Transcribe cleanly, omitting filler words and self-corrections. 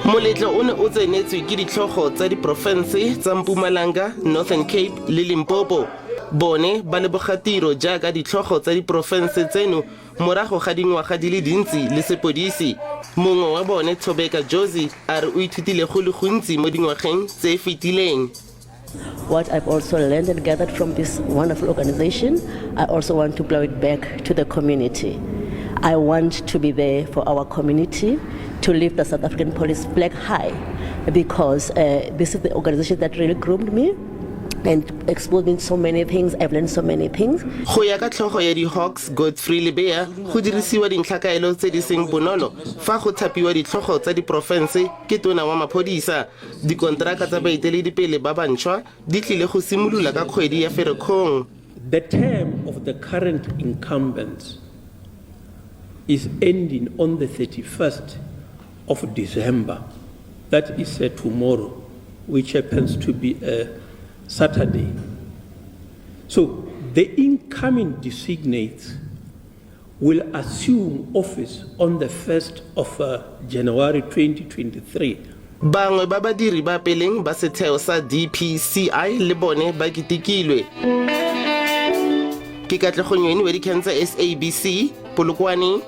Moletlo o ne o tsenetswe ke ditlhogo tsa diporofense tsa Mpumalanga, Northern Cape le Limpopo. Bone ba leboga tiro jaaka ditlhogo tsa diporofense tseno morago ga dingwaga di le dintsi le sepodisi. Mongwe wa bone, Thobeka Jozi, a re o ithutile go le gontsi mo dingwageng tse fetileng. What I've also learned and gathered from this wonderful organization, I also want to plow it back to the community. I want to be there for our community, to lift the South African Police flag high, because this is the organization that really groomed me and exposed me to so many things. I've learned so many things. Go ya ka tlhogo ya di-Hawks, Godfrey Lebeya, go dirisiwa dintlhakaelo tse di seng bonolo fa go thapiwa ditlhogo tsa diporofense ke tona wa maphodisa. Dikonteraka tsa baeteledipele ba bantšhwa di tlile go simolola ka kgwedi ya Ferikgong. The term of the current incumbents is ending on the 31st of December. That is tomorrow, which happens to be a Saturday. So the incoming designates will assume office on the 1st of January 2023. Bangwe ba badiri ba peleng ba setheo sa DPCI le bone ba ketekilwe. Ke Katlego Nyweni wa dikgang tsa SABC, Polokwane.